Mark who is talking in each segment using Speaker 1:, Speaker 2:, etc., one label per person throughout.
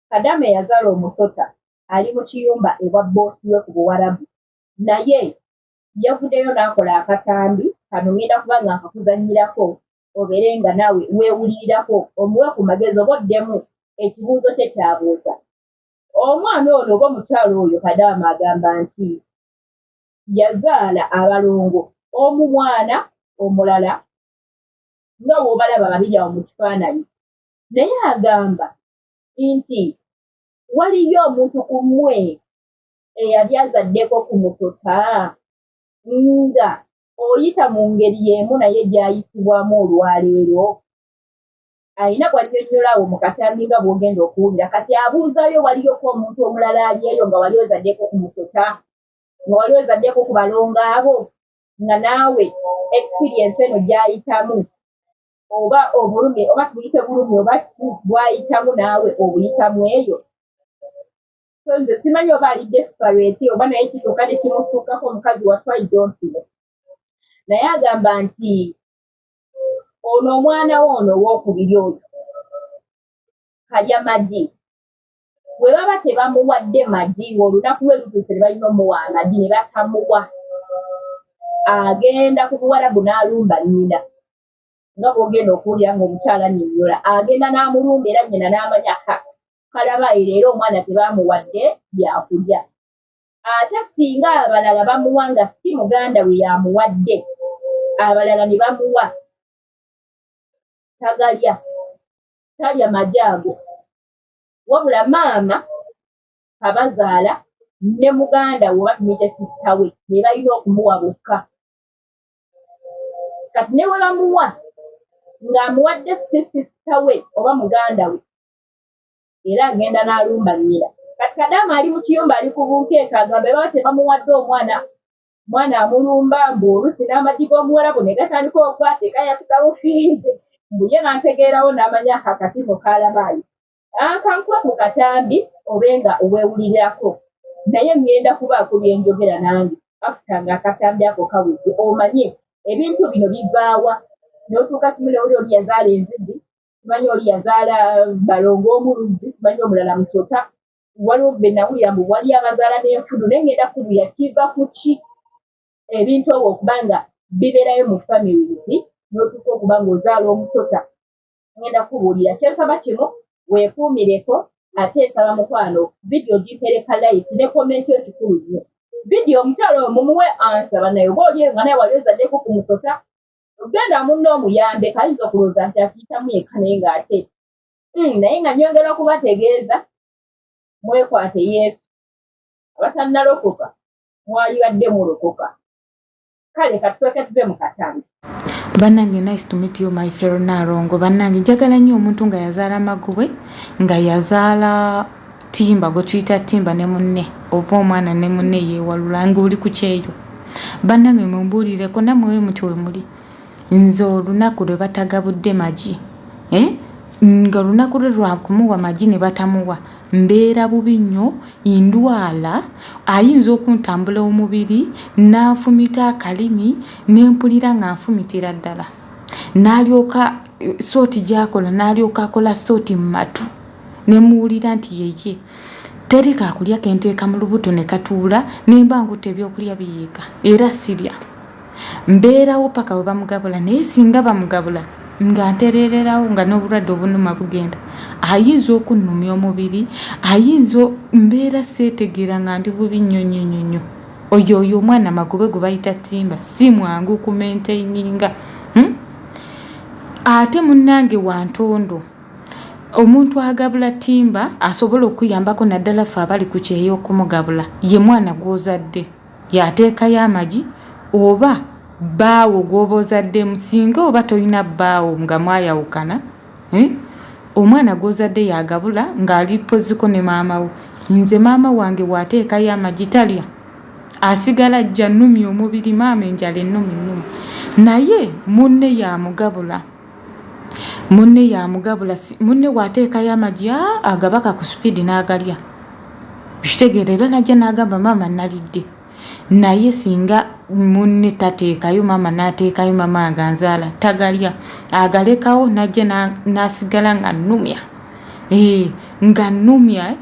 Speaker 1: Kadaama eyazaala omusota ali mu kiyumba ewa bboosi we ku Buwarabu naye yavuddeyo n'akola akatambi kano ngenda kuba nga nkakuzannyirako obeere nga naawe weewulirirako omuwe ku magezi oba oddemu ekibuuzo kye ky'abuuza. Omwana ono oba omukyala oyo Kadaama agamba nti yazaala abalongo omu mwana omulala nga bw'obalaba babiri awo mu kifaananyi naye agamba nti waliyo omuntu ku mmwe eyali azaddeko ku musota nga oyita mu ngeri y'emu naye gy'ayisibwamu olwaleero? Alina bw'annyonnyola awo mu katambi nga bw'ogenda okuwulira. Kati abuuzaayo waliyoko omuntu omulala ali eyo nga wali ozaddeko ku musota, nga wali ozaddeko ku balongo abo, nga naawe experience eno gy'ayitamu oba obulumi oba tubuyite bulumi oba ki bw'ayitamu naawe obuyitamu eyo. So nze simanyi oba ali desperate oba naye kituuka ne kimusukkako omukazi wattu I don't know. Naye agamba nti ono omwana we ono owokubiri oyo kalya magi bwe baba tebamuwadde magi ng'olunaku lwe lutuuse ne balina omuwa amagi ne batamuwa agenda ku buwarabu n'alumba nnyina nga bw'ogenda okuwulira ng'omukyala annyonnyola agenda n'amulumba era nnyina n'amanya ha kalabayi leero omwana tebaamuwadde byakulya Ate singa abalala bamuwa nga si muganda we y'amuwadde, abalala ne bamuwa, tagalya, talya magi ago. Wabula maama kabazaala ne muganda we oba tumuyite sisita we be balina okumuwa bokka. Kati ne bwe bamuwa ng'amuwadde si sisita we oba muganda we, era agenda n'alumba nnyina. Kati Kadaama ali mu kiyumba ali ku bunkeeke agamba baba tebamuwadde omwana mwana amulumba mbu oluusi n'amagi g'omuwarabu ne gatandika okukwata ekayatuka bufiizi mbu ye n'antegeerawo n'amanya akakatimo kaalabaayo. Kankuwe ku katambi obe nga weewulirirako naye ŋŋenda kubaako bye njogera nange after ng'akatambi ako kawedde omanye ebintu bino bivaawa n'otuuka simu nowuli oli yazaala enzizi simanyi oli yazaala balongo omu luzzi simanyi omulala musota waliwo be nawulira mbu wali abazaala n'enfudu naye ngenda kubuya kiva ku ki ebintu obwo okuba nga bibeerayo mu families n'otuuka okuba ng'ozaala omusota ngenda kubuulira kyensaba kimu weekuumireko ate nsaba mukwano vidiyo gimpereka like ne komenti yo kikulu nnyo vidiyo omukyalo oyo mumuwe ansa banaye oba oli nga naye wali ozaddeko ku musota Genda munno omuyambe kayinza okulowooza nti akiyitamu yekka naye ng'ate naye nga nyongera okubategeeza mwekwate Yesu abatannalokoka mwalibadde mulokoka kale katusooke tuve mu katambi.
Speaker 2: Banange nice to meet you my fellow Nalongo. Banange njagala nnyo omuntu nga yazaala magubwe nga yazaala timba gwe tuyita timba ne munne oba omwana ne munne yeewalula ng'oli ku kyeyo. Bannange mumbuulireko nammwe we mutyo we muli. Nze olunaku lwe batagabudde magi eh? nga olunaku lwe lwakumuwa magi ne batamuwa mbeera bubi nnyo ndwala ayinza okuntambula omubiri n'anfumita akalimi ne mpulira nga nfumitira ddala n'alyoka eh, sooti gy'akola n'alyoka akola sooti mu matu ne muwulira nti yeye teri kakulya kenteeka mu lubuto ne katuula ne mba ngutta ebyokulya biyiika era sirya mbeerawo paka we bamugabula naye singa bamugabula nga ntereererawo nga n'obulwadde obunuma bugenda ayinza okunnumya omubiri ayinza mbeera seetegeera nga ndi bubi nnyo nnyo nnyo nnyo oyo oyo omwana magobe gwe bayita timba si mwangu kumaintaininga hmm? Ate munnange wantondo Omuntu agabula ttimba asobola okukuyambako naddala ffe abali ku kyeyo okumugabula ye mwana gw'ozadde y'ateekayo amagi oba bbaawo gw'oba ozaddemu singa oba tolina bbaawo nga mwayawukana eh? Omwana gw'ozadde y'agabula ng'ali poziko ne maama wo. Nze maama wange bw'ateekayo amagi talya asigala ajja nnumya omubiri maama enjala ennuma ennuma naye munne y'amugabula. Munne yamugabula munne bw'ateekayo amagi agabaka ku supiidi n'agalya kitegeera era najja n'agamba maama nalidde naye singa munne tateekayo maama n'ateekayo maama nga nzaala tagalya agalekawo najja n'asigala nga nnumya. nga nnumya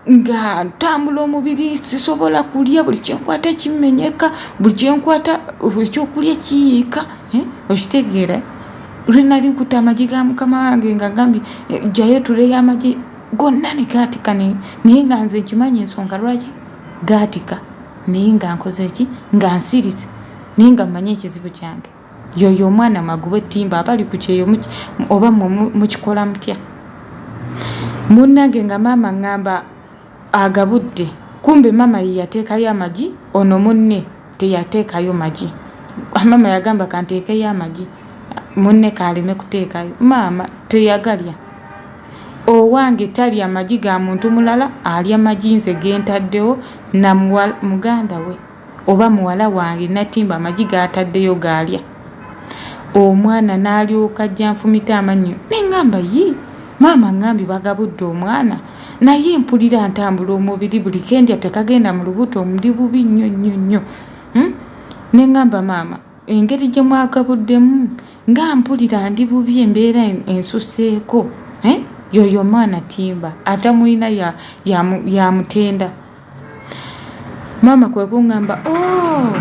Speaker 2: nga ntambula omubiri sisobola kulya buli kyenkwata kimenyeka buli kyenkwata ekyokulya kiyiika eh, okitegeera lwenali nkuta amagi ga mukama wange nga gambye eh, jayo tuleyo amagi gonna ne gaatika naye nga nze nkimanyi ensonga lwaki gaatika naye nga nkoze ki nga nsirise naye nga mmanyi ekizibu kyange yoyo omwana maguba ettimba abali ku kyeyo oba mwe mukikola mutya munnange nga maama ŋŋamba agabudde kumbe maama ye yateekayo amagi ono munne teyateekayo magi maama yagamba kanteekeyo amagi munne kaaleme kuteekayo maama teyagalya owange talya magi ga muntu mulala alya magi nze gentaddewo na muganda we oba muwala wange natimba amagi gataddeyo gaalya omwana n'alyoka ajja nfumita amannyo ne ŋŋamba yi maama ŋŋambye bagabudde omwana naye mpulira ntambula omubiri buli kendya tekagenda mu lubuto ndi bubi nnyo nnyo nnyo hmm? ne ŋŋamba maama engeri gye mwagabuddemu nga mpulira ndi bubi embeera ensuseeko eh? yoyo omwana timba atamulina yamutenda ya, ya maama kwe kuŋŋamba o oh,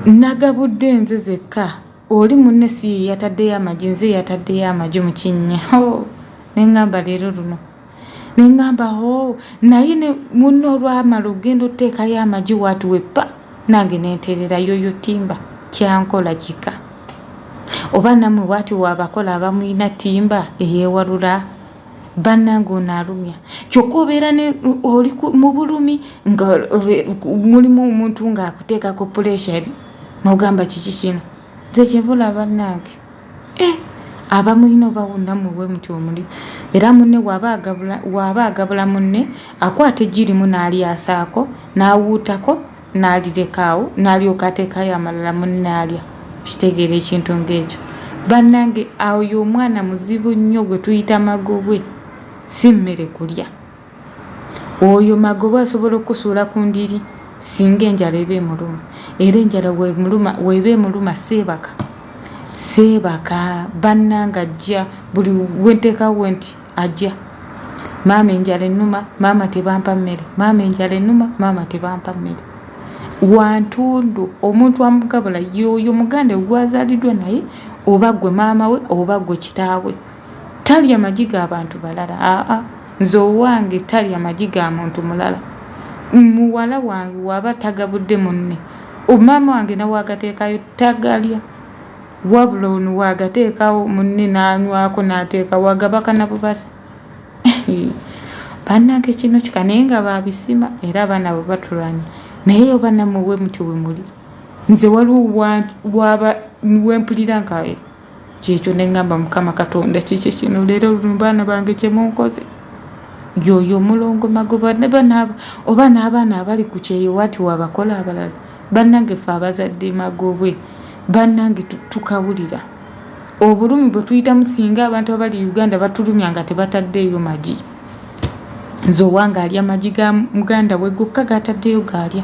Speaker 2: nagabudde nze zekka oli munne si ye yataddeyo amagi nze yataddeyo amagi mu kinnya oh, ne ŋŋamba leero luno ne ŋŋamba o oh, naye ne munne olwamala okugenda otuteekayo amagi waati weppa nange nenterera yoyo timba kyankola kika oba namwe waati wabakola abamuyina timba eyewalula bannange ono alumya kyokka obeera oli mu bulumi nga mulimu omuntu ng'akuteekako puresha nogamba kiki kino nze kyevula bannange e eh, abamulina oba namwe bwe mutyo omuli era munne waaba agabula munne akwata eggi limu n'alyasaako n'awuutako n'alirekaawo n'alyoka ateekayo amalala munne alya kitegeera ekintu ng'ekyo bannange oyo omwana muzibu nnyo gwe tuyita magobwe si mmere kulya oyo magobwe asobola okukusuula ku ndiri singa enjala eba emuluma era enjala weeba emuluma seebaka seebaka bannange ajja buli wenteekawo nti ajja maama enjala ennuma maama tebampa mmere maama enjala ennuma maama tebampa mmere wantundu omuntu amugabula yoyo muganda gwazaaliddwa naye oba gwe maama we oba gwe kitaawe talya magi ga bantu balala aa nze owange talya magi ga muntu mulala muwala wange waba tagabudde munne maama wange nawe agateekayo tagalya wabula ono wagateekawo munne n'anywako n'ateeka wagabaka na bubasi bannange kino kika naye nga babisima era abaana abo batulanya naye oba nammwe we mutyo we muli nze waliwo waba wempulira nga kyekyo neŋŋamba mukama katonda kiki kino leero luno baana bange kyemunkoze yoyo omulongo magoba oba n'abaana abali ku kyeyo wati wabakola abalala bannange ffe abazadde magobwe bannange tukawulira obulumi bwe tuyitamu singa abantu abali uganda batulumya nga tebataddeeyo magi nze owange alya magi ga muganda we gokka gataddeyo gaalya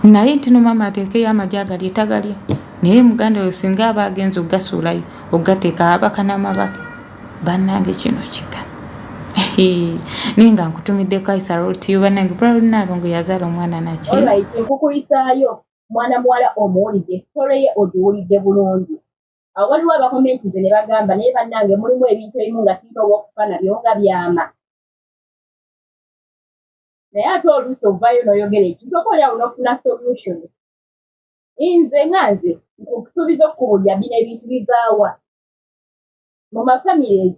Speaker 2: naye ntino maama ateekeyo amagi agalye tagalya naye muganda we singa aba agenza okugasuulayo okugateeka abaka n'amabaka bannange kino kika naye nga nkutumiddeko aisarotiyo bannange bralonalongo yazaala omwana naki
Speaker 1: nkukuyisaayo mwana muwala omuwulidde story ye ogiwulidde bulungi awo waliwo abakomentize ne bagamba naye bannange mulimu ebintu ebimu nga tulina obwokufa nabyo nga byama naye ate oluusi ovaayo n'oyogera ekintu oba oliawo n'ofuna solution nze nga nze nkusuubiza okukubulya bino ebintu bivaawa mu mafamilies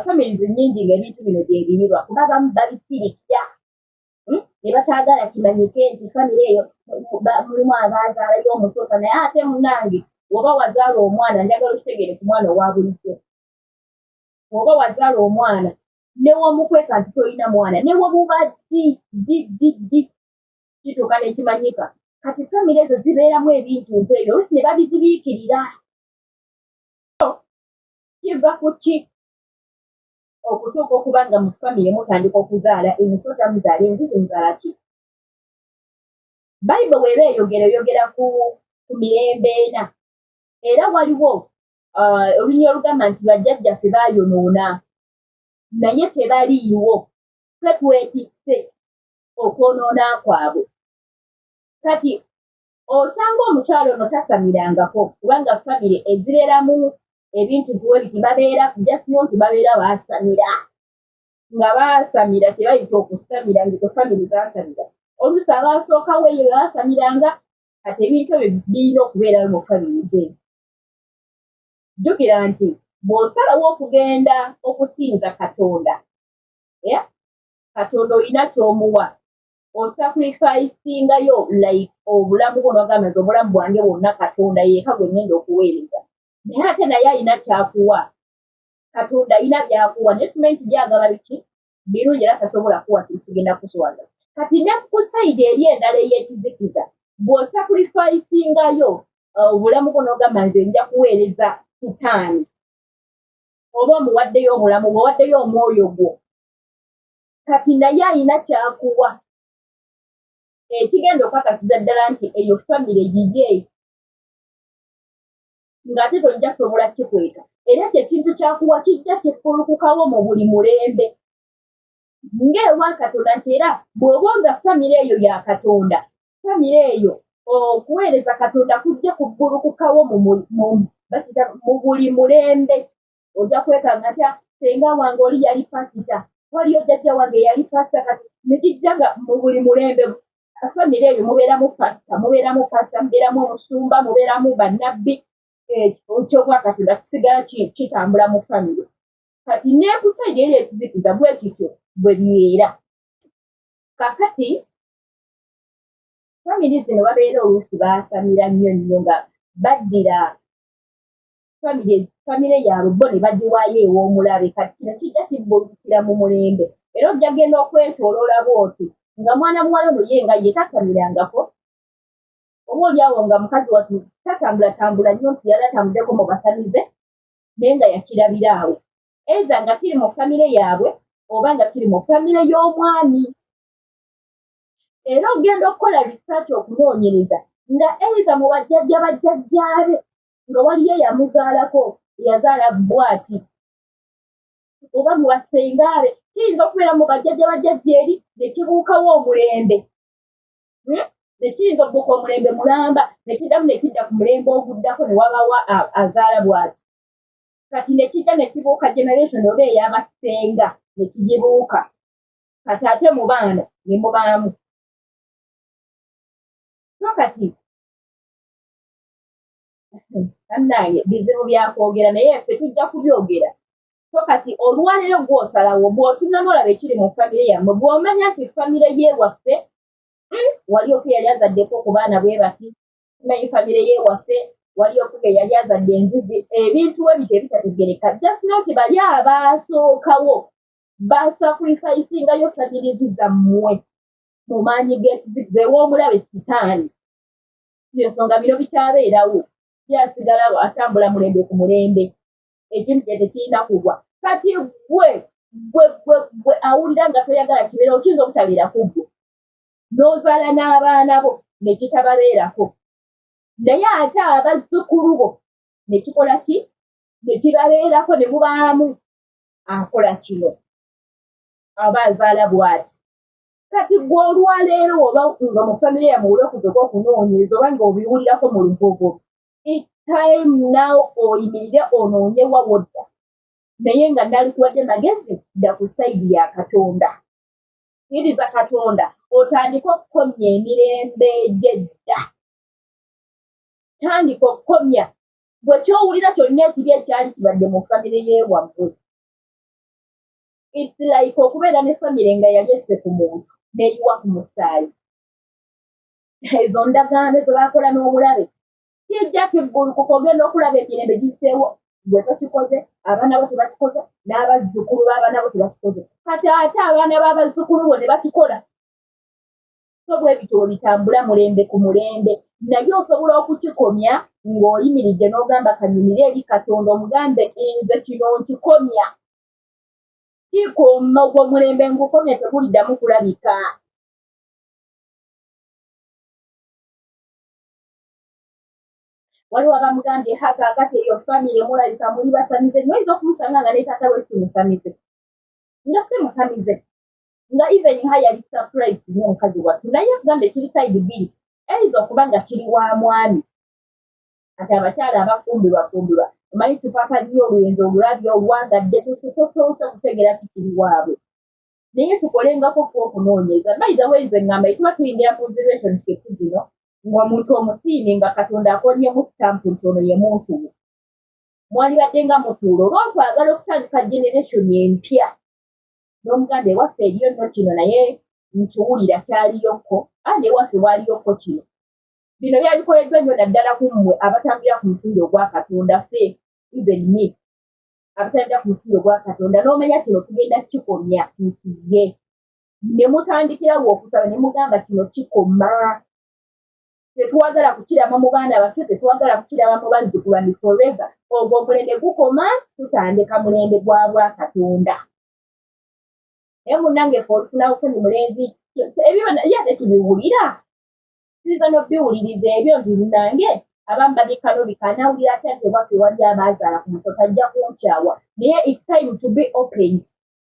Speaker 1: families nnyingi ng'ebintu bino gyebirirwa kuba abamu babisirikira hmm? ne bataagala kimanyike nti famire eyo mulimu abaazaalayo omusota naye ate munange woba wazaala omwana njagala okitegeere ku mwana owa bulijjo woba wazaala omwana newomukweka nti tolina mwana newebuba ddi ddi ddi ddi kituuka nekimanyika kati famire ezo zibeeramu ebintu ntu ebyo oluusi ne babizibiikirira kiva ku ki okutuuka okuba nga mu famire mutandika okuzaala emisota muzaala enzizi muzaala ki bayibuli bw'eba eyogera eyogera ku ku mirembe ena era waliwo olunya olugamba nti bajjajjaffe baayonoona. Naye tebaliiwo, ffe twetisse okwonoona kwabwe. Kati osanga omukyala ono tasamirangako, kubanga famire ezibeeramu ebintu tuwe biti babeera just know nti babeera baasamira, nga baasamira kye bayita okusamira, nga ezo famire zaasamira. Oluusi abaasookawo eyo baasamiranga. Kati ebintu ebyo birina okubeerayo mu famire ezo. Jjukira nti bw'osalawo okugenda okusinza Katonda, Katonda olina ky'omuwa, osacrificingayo like obulamu bwo, nogamba nti obulamu bwange bwonna Katonda yeeka gwe ngenda okuweereza. Naye ate naye alina kyakuwa. Katonda alina byakuwa, naye tumanyi nti byagaba biki birungi, era tasobola kuwa kintu kigenda kuswaza. Kati ne ku side eri endala ey'ekizikiza, bw'osacrificingayo obulamu bwo n'ogamba nze nja kuweereza Sitaani, oba omuwaddeyo obulamu, bw'owaddeyo omwoyo gwo, kati naye alina kyakuwa ekigenda okukakasiza ddala nti eyo famire yiye, ng'ate tojja sobola kikweka. Era ekyo ekintu kyakuwa kijja kiffulukukawo mu buli mulembe ng'ewa Katonda, nti era bw'oba nga famire eyo ya Katonda, famire eyo okuweereza Katonda kujja kubbulukukawo mu buli mulembe. Ojja kwekanga ntya senga wange oli yali pasita, waliyo jjajja wange yali pasita. Kati nekijja nga mu buli mulembe famire eyo mubeeramu pasita, mubeeramu pasita, mubeeramu omusumba, mubeeramu bannabbi. Ekyobwakatonda kisigala kitambula mu famire. Kati ne ku side eri ekizikiza bwe kityo bwe bibeera. Kakati famiri zino babeera oluusi baasamira nnyo nnyo, nga baddira famire yaabwe bo ne bagiwaayo ew'omulabe. Kati kino kijja kibbulukira mu mulembe, era ojja genda okwetooloola bw'oti nga mwana muwala ono ye nga ye tasamirangako, oba oliawo nga mukazi wattu tatambulatambula nnyo nti yali atambuddeko mu basamize, naye nga yakirabira awo, either nga kiri mu famire yaabwe oba nga kiri mu famire y'omwami. Era ogenda okukola research, okunoonyereza, nga either mu bajjajja bajjajjaabe nga waliyo eyamuzaalako eyazaala bw'ati, oba mu basengaabe. Kiyinza okubeera mu bajjajja bajjajja eri ne kibuukawo omulembe, Ne kiyinza okubuuka omulembe mulamba, ne kiddamu ne kidda ku mulembe oguddako, ne wabawo azaala bw'ati. Kati ne kijja ne kibuuka generation oba ey'abasenga ne kigibuuka. Kati ate mu baana ne mubaamu. So kati bannange, bizibu byakwogera, naye ffe tujja kubyogera. So kati olwaleero gw'osalawo, bw'otunula olaba ekiri mu famire yammwe, bw'omanya nti famire yeewaffe wali oku yali azaddeko ku baana bwe bati, simanyi famire yeewaffe wali okuga eyali azadde enzizi, ebintu we bityo ebitategereka, just know nti bali abaasookawo basacrificingayo families zammwe mu maanyi g'ekizikiza ew'omulabe Sitaani. Ensonga bino bikyabeerawo, byasigala atambula mulembe ku mulembe, ekintu kye tekirina kugwa. Kati gwe gwe gwe gwe awulira nga toyagala kibeerawo, kiyinza obutabeera ku ggwe n'ozaala n'abaana bo ne kitababeerako, naye ate abazzukulu bo ne kikola ki, ne kibabeerako, ne mubaamu akola kino aba azaala bw'ati. Kati gwe olwaleero oba nga mu famire yammwe olwokuzoka okunoonyereza oba nga obiwulirako mu lugogo, it's time now oyimirire onoonye wa wodda. Naye nga nalikuwadde magezi, dda ku side ya Katonda, kkiriza Katonda, otandike okukomya emirembe egyedda. Tandika okukomya bwe kyowulira kyonna ekibi ekyali kibadde mu famire yeewammwe. It's like okubeera ne famire nga yali esse ku muntu n'eyiwa ku musaayi. Ezo ndagaano ze baakola n'omulabe, kijja kibbulukuka. Ogenda okulaba emirembe giseewo, gwe tokikoze, abaana bo tebakikoze, n'abazzukulu b'abaana bo tebakikoze. Kati ate abaana b'abazzukulu bo ne bakikola. So bwe bityo bwe bitambula mulembe ku mulembe. Naye osobola okukikomya ng'oyimiridde n'ogamba kanyimirire eri Katonda, omugambe nze kino nkikomya, kikoma, ogwo omulembe ngukomya, teguliddamu kulabika. Waliwo abamugambye ha, kaakati eyo famire mulabika muli basamize. Noyinza okumusanga nga ne taata we si musamize. Nga si musamize, nga even ha yali surprise nnyo omukazi wattu. Naye kugamba ekiri side bbiri, eyinza okuba nga kiri wa mwami. Kati abakyala abafumbirwa fumbirwa, omanyi tupapa nnyo oluyenzi olulabye olwagadde, tosoose kutegeera kikiri waabwe. Naye tukolengako fe okunoonyeza. By the way, nze ŋŋamba tuba tuyingira ku relationship zino ng'omuntu omusiimye, nga Katonda akonyemu stamp nti ono ye muntu we, mwalibadde nga mutuula oba okwagala okutandika generation empya, n'omugamba ewaffe eriyo nno kino, naye nkiwulira kyaliyokko andi ewaffe waaliyokko kino. Bino byabikoleddwa nnyo naddala ku mmwe abatambulira ku musingi ogwa Katonda. Ffe, even me, abatambulira ku musingi ogwa Katonda, n'omanya kino tugenda kikomya nti ye ne mutandikirawo okusaba ne mugamba kino kikoma, tetwagala kukiraba mu baana baffe, tetwagala kukiraba mu bazzukulu ni forever. Ogwo omulembe gukoma, tutandika mulembe gwa bwakatonda. Naye munnange fe olufuna bufunyi mulenzi, ebyo ye ate tubiwulira, tuyinza n'obiwuliriza ebyo nti munnange abamu babikano bikanawulira atya nti ewaffe wali abaazaala ku musota, ajja kunkyawa. Naye it's time to be open.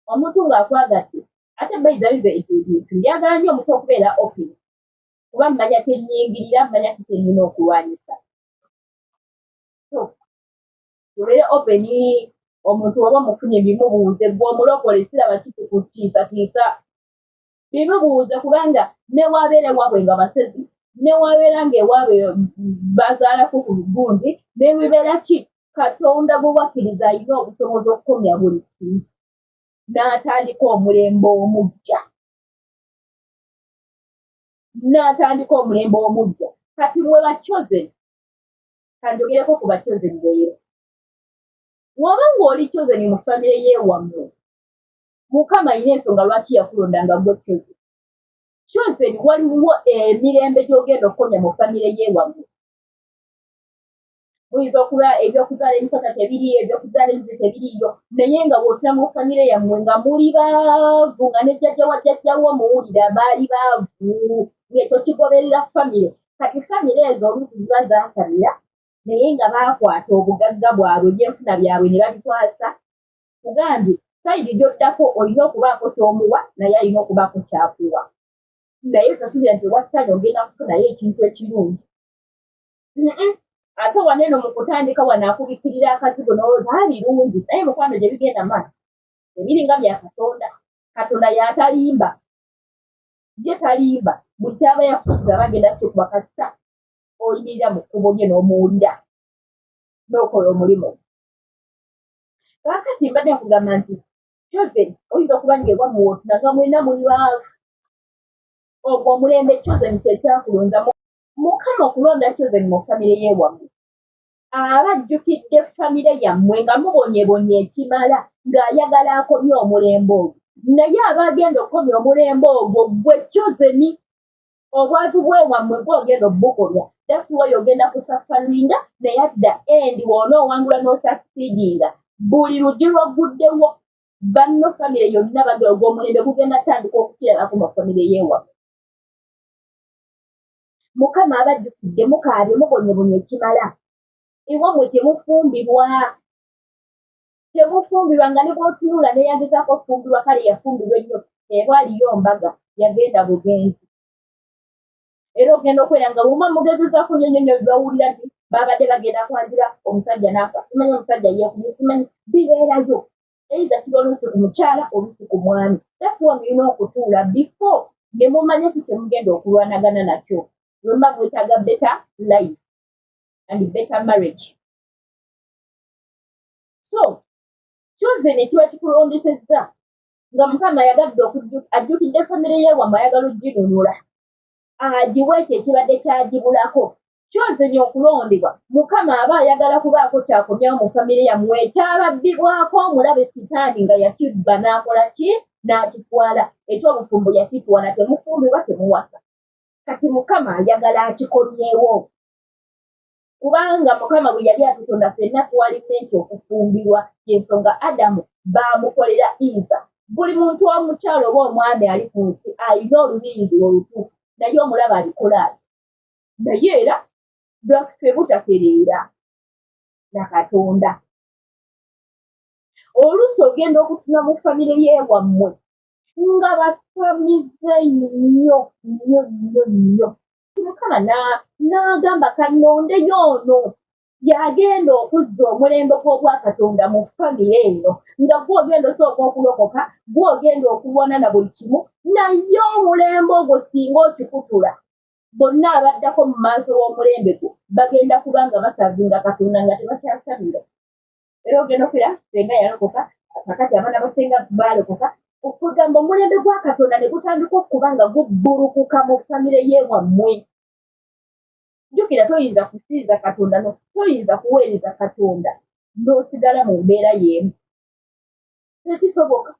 Speaker 1: Omuntu ng'akwagadde, ate bayizayiza ebyo ebintu njagala nnyo omuntu okubeera open, kuba mmanya kyennyingirira, mmanya ki kyennyina okulwanyisa. So tubeere open. Omuntu oba omufunye, bimubuuze. Gwe omulokole, siraba kikukutiisatiisa, bimubuuze, kubanga newabeera ewaabwe nga basezi, newabeera nga ewaabwe bazaalako ku gundi, nebibeera ki, Katonda gwe wakkiriza alina obusobozi okukomya buli kimu n'atandika omulembe omuggya, n'atandika omulembe omuggya. Kati mwe ba chosen, kanjogereko ku ba chosen leero. Bw'oba ng'oli chosen mu famire y'ewammwe, Mukama alina ensonga lwaki yakulonda nga gwe chosen. Chosen, waliwo emirembe gy'ogenda okukomya mu famire y'ewammwe. Muyinza okuba ebyokuzaala emisota tebiriiyo, ebyokuzaala emize tebiriiyo, naye nga bw'otula mu famire yammwe nga muli baavu, nga ne jjajja wa jjajjawo omuwulira baali baavu, ng'ekyo kigoberera famire. Kati famire ezo oluusi ziba zaasamira, naye nga baakwata obugagga bwabwe, ebyenfuna byabwe ne babikwasa. Kugambye side gy'oddako olina okubaako ky'omuwa, naye alina okubaako ky'akuwa. Naye tosuubira nti ewa sitaani ogenda kufunayo ekintu ekirungi. Ate wano eno mu kutandika wano akubikkirira akazigo n'olowooza a birungi, naye mukwano gye bigenda maaso tebiringa bya Katonda. Katonda y'atalimba, ye talimba. Buli kyaba yakusuubiza aba agenda kukikuba, kasita oyimirira mu kkubo lye n'omuwulira n'okola omulimu. Kaakati mbadde nkugamba nti chosen, oyinza okuba nga ewammwe wotuna nga mwena muli baavu, ogwo omulembe chosen kyekyakulonza. Mukama okulonda chosen mu famire y'ewammwe, aba ajjukidde famire yammwe nga mubonyebonye ekimala, ng'ayagala akomye omulembe ogwo. Naye aba agenda okukomya omulembe ogwo gwe chosen. Obwavu bwewammwe gwe ogenda obukomya. That's why ogenda kusufferinga, naye at the end bw'onoowangula n'osucceedinga, buli luggi lw'ogguddewo banno famire yonna bagenda, ogwo omulembe gugenda tandika okukirabako mu famire y'ewammwe. Mukama abajjukidde, mukaabye, mubonyebonye ekimala. Ewammwe temufumbirwa, temufumbirwa, nga ne bw'otunula neyagezaako okufumbirwa, kale yafumbirwa ennyo, tebwaliyo mbaga, yagenda bugenzi. Era ogenda okwera nga bwoma mugezezaako nnyo nnyo nnyo, bawulira nti babadde bagenda kwanjula omusajja n'afa, simanyi omusajja yeekubye, simanyi bibeerayo. Either kiba oluusi ku mukyala, oluusi ku mwami. That's why mulina okutuula before ne mumanya ki kyemugenda okulwanagana nakyo, lwemba mwetaaga better life and better marriage. So chosen ekiba kikulondesezza nga Mukama ayagadde ajjukidde famire yewammwe, ayagala oginunula agiwe ekyo ekibadde kyagibulako. Chosen okulondebwa, Mukama aba ayagala kubaako kyakomyawo mu famire yammwe ekyababbibwako omulabe Sitaani, nga yakibba n'akola ki? N'akitwala. Ekyobufumbo yakitwala, temufumbirwa, temuwasa. Kati Mukama ayagala akikomyewo, kubanga Mukama bwe yali atutonda ffenna twali meant okufumbirwa. Yensonga Adamu baamukolera Eva. Buli muntu omukyalo oba omwami ali ku nsi alina olubirizi olutuufu, naye omulaba abikola ati, naye era lwaffe butatereera na Katonda. Oluusi ogenda okutuna mu famire y'ewammwe nga basamize nnyo nnyo nnyo nnyo. Mukama n'agamba kannondeyo ono y'agenda okuzza omulembe gw'obwakatonda mu famire eno, nga gwe ogenda osooka okulokoka, gwe ogenda okulwana na buli kimu, naye omulembe ogwo singa okikutula, bonna abaddako mu maaso w'omulembe gwo bagenda kuba nga basavinga Katonda nga tebakyasabira. Era ogenda okira senga yalokoka, kakati abaana basenga balokoka, okwegamba omulembe gwa Katonda ne gutandika okuba nga gubbulukuka mu famire yewammwe. Jjukira, toyinza kusinza Katonda, no toyinza kuweereza Katonda n'osigala mu mbeera y'emu, tekisoboka.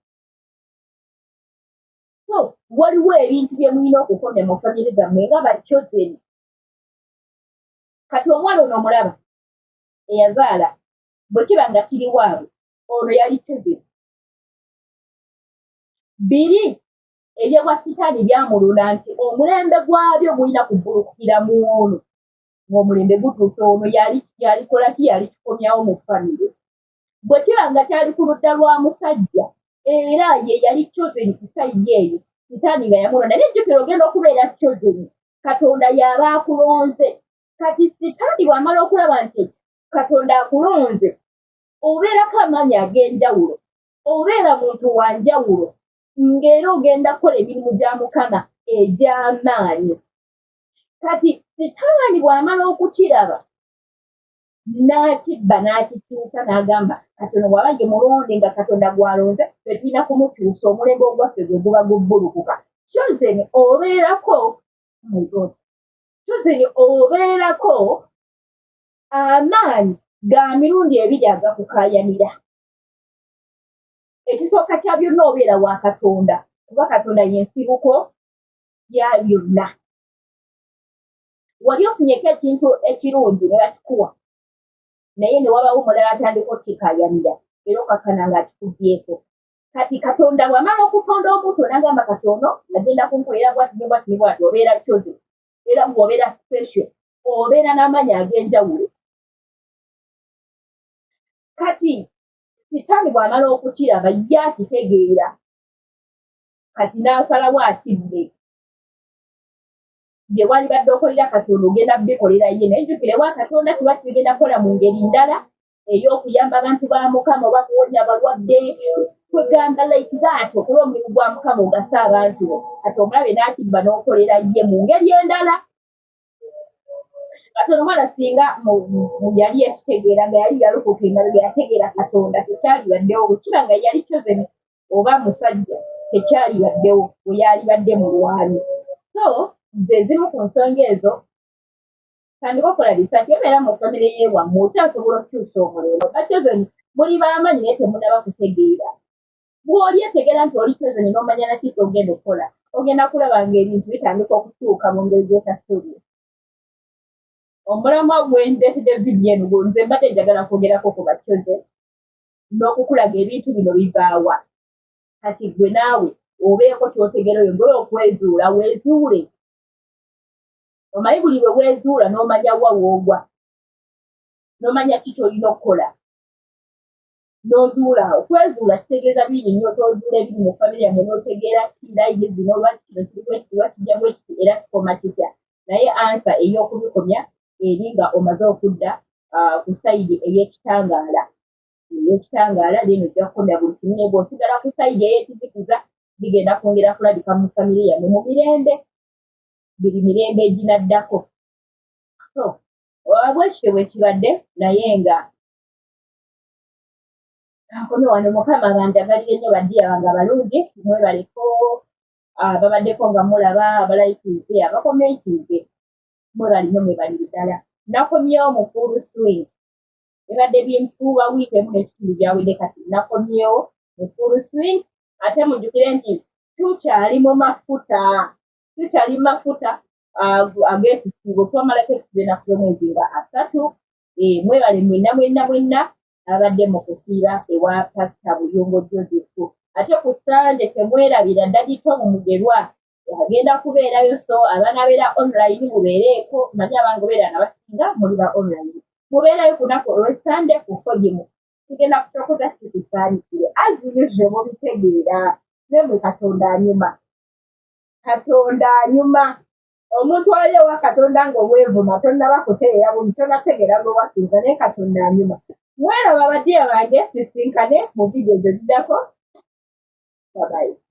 Speaker 1: So waliwo ebintu bye mulina okukomya mu famire zammwe nga ba chosen. Kati omuwala ono omulaba eyazaala, bwe kiba nga kiri waabwe, ono yali chosen. Biri eby'ewa sitaani byamulula nti omulembe gwabyo gulina kubbulukukira mu ono, ng'omulembe gutuuse ono yali yalikola ki, yali kikomyawo mu famire. Bwe kiba nga kyali ku ludda lwa musajja, era ye yali chosen ku side eyo, sitaani nga yamulonda. Naye jjukira, ogenda okubeera chosen, Katonda y'aba akulonze. Kati sitaani bw'amala okulaba nti Katonda akulonze, obeerako amaanyi ag'enjawulo, obeera muntu wa njawulo, ng'era ogenda kukola emirimu gya Mukama egy'amaanyi. Kati sitaani bw'amala okukiraba n'akibba n'akikyusa n'agamba katono bw'aba ye mulonde nga Katonda gw'alonze, ffe tulina kumukyusa omulembe ogwaffe gwe guba gubbulukuka. Chosen obeerako, oh my God, chosen obeerako amaanyi ga mirundi ebiri agakukaayanira. Ekisooka kya byonna, obeera wa Katonda, kuba Katonda y'ensibuko ya byonna. Wali ofunyeko ekintu ekirungi ne bakikuwa, naye ne wabawo omulala atandika okukikaayanira, era okakkana ng'akikugyeko. Kati Katonda bw'amala okutonda omuntu n'agamba kati ono agenda kunkolera bwati ne bwati ne bwati, obeera chosen, era gwe obeera special, obeera n'amaanyi ag'enjawulo. Kati sitaani bw'amala okukiraba ye akitegeera, kati n'asalawo akibbe. Bye walibadde okolera Katonda ogenda bikolera ye, naye jjukira ewa Katonda kiba kigenda kukola mu ngeri ndala ey'okuyamba abantu ba Mukama oba kuwonya abalwadde, kwegamba like that, okola omulimu gwa Mukama ogase abantu bo. Kati omulabe n'akibba n'okolera ye mu ngeri endala. Kati omwana singa yali yakitegeera nga yali yalokoka emabega, yategeera Katonda, tekyalibaddewo. Bwe kiba nga yali chosen oba musajja, tekyalibaddewo, bwe yalibadde mulwani. So nze ezimu ku nsonga ezo, tandika okukola research. Obeera mu famire yeewammwe, okyasobola okukyusa omulembe. Ba chosen muli b'amaanyi, naye temunaba kutegeera. Bw'oli etegeera nti oli chosen n'omanya naki ky'ogenda okukola, ogenda kulaba ng'ebintu bitandika okukyuka mu ngeri gy'otasuubira. Omulamwa gwendeetedde vidiyo eno, nze mbadde njagala kwogerako ku ba chosen n'okukulaga ebintu bino bivaawa. Kati gwe naawe obeeko ky'otegeera, oyongere okwezuula, weezuule. Omanyi buli lwe weezuula n'omanya wa woogwa, n'omanya ki ky'olina okukola, n'ozuula. Okwezuula kitegeeza bingi nnyo. Otozuula ebiri mu famire yammwe n'otegeera kirayini zino, lwaki kino kiri bwekiti, lwaki kijja bwekiti, era kikoma kitya. Naye answer ey'okubikomya eri nga omaze okudda ku side ey'ekitangaala, ey'ekitangaala, then ojja kukomya buli kimu. Naye bw'osigala ku side ey'ekizikiza, bigenda kwongera kulabika mu famire yammwe mu mirembe biri mirembe eginaddako. So bwekityo bwe kibadde, naye nga kankome wano. Mukama banjagalire nnyo, baddiya bange abalungi, mwebaleko babaddeko nga mulaba, abalayikize, abakomentinze, mwebali nnyo, mwebalire ddala. Nakomyewo mu full swing. Ebadde bintuuba wiiki emu n'ekitundu byawedde, kati nakomyewo mu full swing. Ate mujjukire nti tukyali mu mafuta, tukyali mu mafuta ag'ekisiibo. Twamalako ekisiibo ennaku z'omwezi nga 30. Mwebale mwenna mwenna mwenna abadde mu kusiiba ewa Pasita Buyungo Joseph. Ate ku Sande temwerabira, Daddy Tom Mugerwa agenda kubeerayo. So abanaabeera online mubeereeko, manyi abange obeera nabasinga muli ba online, mubeerayo ku lunaku olw'Esande ku Fogimu. Tugenda kutokoza sikusaanikire as usual mubitegeera nemwe Katonda anyuma. Katonda anyuma. Omuntu ali ewa Katonda ng'obwevuma tonnaba kutereera bulungi tonnategeera gwe wasinza naye Katonda anyuma. Mweraba badiya bange sisinkane mu vidiyo eziddako. Bye bye.